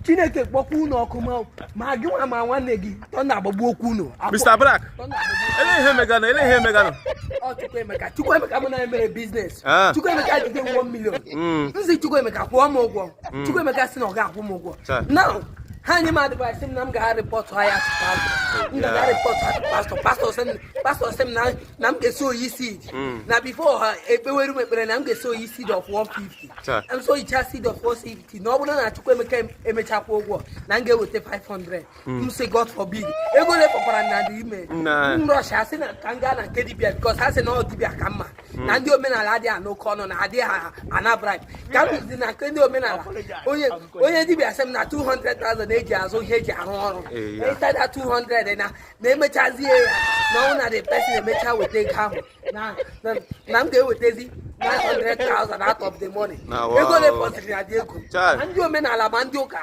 Chineke kpọkwa unu ọkụ, ma gị nwa ma nwanne gị tọ na-agbagbu okwu unu. Mr. Black. Thunder agbagbu. Ele ihe meganụ, ele ihe meganụ? Ọ Chukwuemeka, Chukwuemeka mụ na ya mere business. Ah. Chukwuemeka jide 1 million. Nzi Chukwuemeka kwụọ m ụgwọ, Chukwuemeka sị na ọ ga-akwụ m ụgwọ. Chai. Now ha nye m advice m na m ga report ha ya to pastor, m ga report ha to pastor. Pastor sị m na m ga-esi oyi seed na before ha ekpewere m ekpere, na m ga-esi oyi seed of 150. Chai. M so yicha seed of 150, na ọ bụrụ na Chukwuemeka emechakwa ụgwọ, na m ga-eweta 500. M sị, God forbid. Ego ole fọkwara na dị ime. Nna. M rush asị na ka m gaa na nke dibịa, because ha sị na ọ dibịa ka mma, na ndị omenala adịghị anụ oke ọnụ, na adịghị ana bribe. Ka m rụzi na nke ndị omenala, onye dibịa sị m na 200,000 eji azụ ihe eji arụ ọrụ. Eh, ya. Inside that 200, na emechazie ya, na ọnwụ na the person emecha weta ego ahụ, na m ga-ewetezi 900,000 out of the money. Na wow. Ego ole fọsịrị na dị ego. Chai. Ma ndị omenala ma ndị ụka.